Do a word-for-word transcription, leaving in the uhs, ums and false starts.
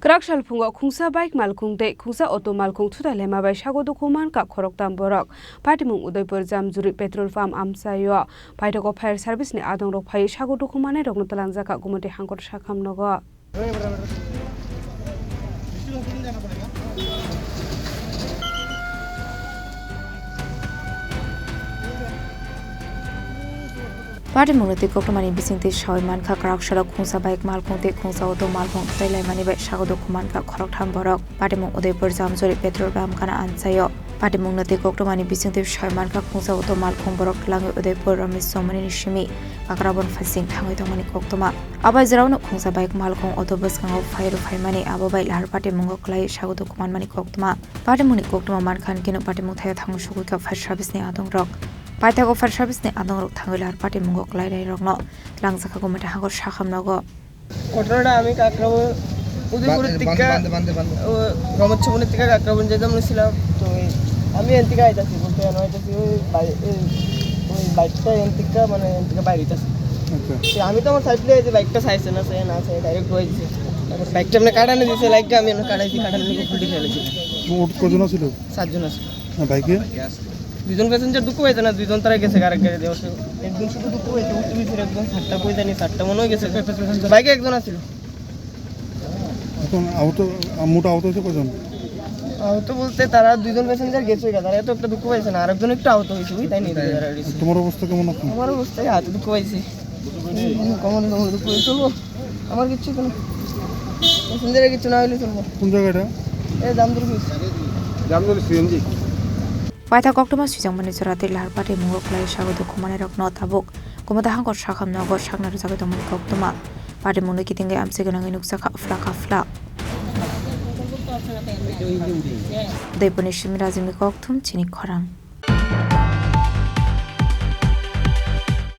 Twrak salphungo khungsa bike malkhung tei khungsa auto malkhung thutai laima bai sago dukhu mankha khoroktham borok. Patimung Udaipur Jamjuri petrol pump amchaio. Paithago fire service ni adongrok phai sago dukhu manai rokno twlangjakha Gumati Hangkor Sakham nogo. Patimungno twi koktwmani bisingtwi sawi mankha, kwrak sorok khungsa bike malkhung tei khungsa auto malkhung tei laimani bai sago dukhu mankha khoroktham borok. Patimung Udaipur Jamjuri petrol pump gana amchaio. Patimungno twi koktwmani bisingtwi sawi mankha khungsa auto malkhung borok twlangwi Udaipur Ramesh Somani ni simi Kakrabon phaising thangwi tongmani koktwma. Abai jora uno khungsa bike malkhung auto bwskango phai rw phaimani abo bai lahar patimungo kwlai sago dukhu manmani koktwma. Patimungni koktwma mankha hinkhe no patimung thaio thangwi sugwi kha fire service ni adongrok. Paithago fire service ni adongrok thangwi lahar patimungo kwlainairokno twlangjakha Gumati Hangkor Sakham nogo. ঘটনাটা আমি কাকরাবন, উদয়পুরের বান্দে, দিকে, বান্দে, বান্দে, বান্দে। ও, রমত ভবনের দিকে কাকরাবন যেতাম নিছিলাম। তো এই আমি এন থেকে আইতাছি, বলতে এন আইতাছি, ওই বাই-, এই, ওই বাইকটা এন থেকে, মানে, এন থেকে বাইরে হইতাছে। আচ্ছা। তো আমি তো আমার সাইড দিয়ে যে বাইকটা চাইছে না, সে না, সে ডাইরেক্ট হয়ে দিছে। বাইকটা এমনি কাটানো দিছে, লাইটটা আমি এমনি কাটাইছি, কাটানোর উপর দিয়ে ফেলেছি। মোট কজন আছিল? সাতজন আছিল। হ্যাঁ, বাইকে? দুইজন প্যাসেঞ্জার দুঃখ পাইছে না, দুইজন তারা গেছে আরেক গাড়ি দিয়ে। একজন শুধু দুঃখ পাইছে, উঠতে পিছের একজন, চারটা কই জানি, চারটা মনে হয় গেছে। বাইকে একজন আছিল। এখন আহত, মোট আহত হয়েছে কজন? আহত বলতে তারা দুইজন প্যাসেঞ্জার গেছে গা, তারা এত একটা দুঃখ পাইছে না, আরেকজন একটু আহত হয়েছে, বুঝলি, তাই নিয়ে গেছে। তোমার অবস্থা কেমন এখন? আমার অবস্থায় হাতে দুঃখ পাইছে। কমন কমন দুঃখ পাইছে, চলবো। আমার কিচ্ছু তো না। প্যাসেঞ্জারের কিচ্ছু না হইলে চলবো। কোন জায়গাটা? এই জামদুল ব্রিজ। জামদুল CNG. Paithak koktwma swijangmani jora tei lahar patimungo kwlai sago dukhu manai rokno tabuk Gumati Hangkor Sakham nogo sakna rwjagwi tongmani koktwma. Patimungno kitingwi amchai gwnangwi nukjakha phla kha phla. Udaipurni simi Rajimni kokthum chini khorang.